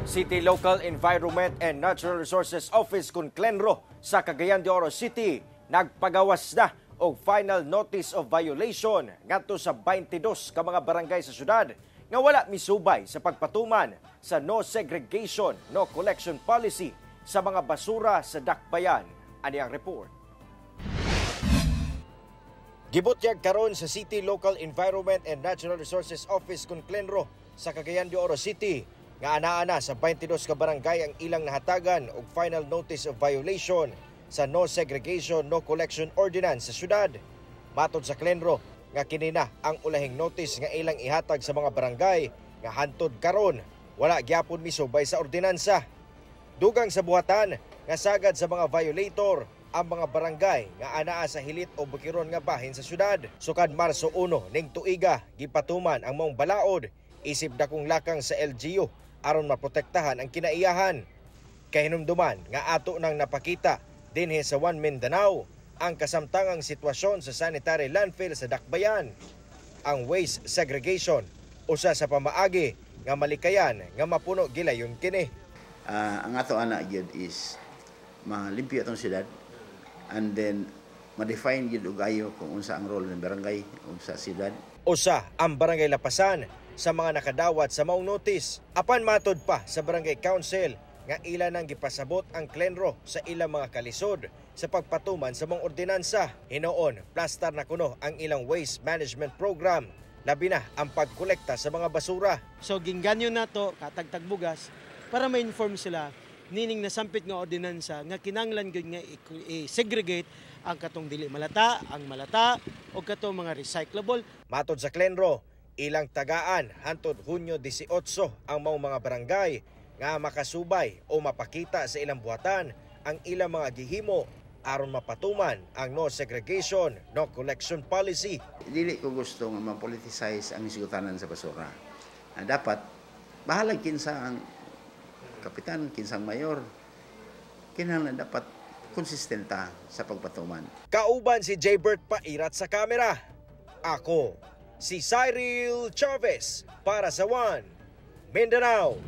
City Local Environment and Natural Resources Office kun CLENRO sa Cagayan de Oro City nagpagawas na og final notice of violation ngadto sa 22 ka mga barangay sa syudad nga wala misubay sa pagpatuman sa no segregation, no collection policy sa mga basura sa dakbayan. Ani ang report. Gibutyag karon sa City Local Environment and Natural Resources Office kun CLENRO sa Cagayan de Oro City nga anaa-ana sa 22 ka barangay ang ilang nahatagan og final notice of violation sa no segregation, no collection ordinance sa syudad. Matod sa CLENRO nga kini na ang ulahing notice nga ilang ihatag sa mga barangay nga hantod karon wala gyapon misubay sa ordinansa. Dugang sa buhatan nga sagad sa mga violator ang mga barangay nga anaa sa hilit o bukiron nga bahin sa syudad. Sukad Marso 1 ning tuiga, gipatuman ang maong balaod isip dakong lakang sa LGU aron maprotektahan ang kinaiyahan. Kahinumduman nga ato nang napakita dinhi sa One Mindanao ang kasamtangang sitwasyon sa sanitary landfill sa Dakbayan. Ang waste segregation usa sa pamaagi nga malikayan nga mapuno gilayon kini. Ang ato ana gyud is malimpyo atong syudad and then ma-define gyud og ayo kung unsa ang role ng barangay ug sa syudad. Usa ang Barangay Lapasan sa mga nakadawat sa maong notice. Apan matod pa sa Barangay Council nga ila nang gipasabot ang CLENRO sa ilang mga kalisod sa pagpatuman sa maong ordinansa. Hinuon, plastar na kuno ang ilang waste management program, labi na ang pagkolekta sa mga basura. So ginganyo nato katagtag bugas para ma-inform sila nining nasampit nga ordinansa nga kinanglan gyud nga i-segregate ang katong dili malata, ang malata o katong mga recyclable. Matod sa CLENRO, ilang tagaan hantod Hunyo 18 ang maong mga barangay nga makasubay o mapakita sa ilang buhatan ang ilang mga gihimo aron mapatuman ang no segregation, no collection policy. Dili ko gusto nga ma-politicize ang hisgutanan sa basura. Dapat bahalag kinsa ang kapitan, kinsa ang mayor. Kinahanglan dapat konsistenta sa pagpatuman. Kauban si J. Bert Pairat sa kamera. Ako, si Cyril Chavez para sa One Mindanao.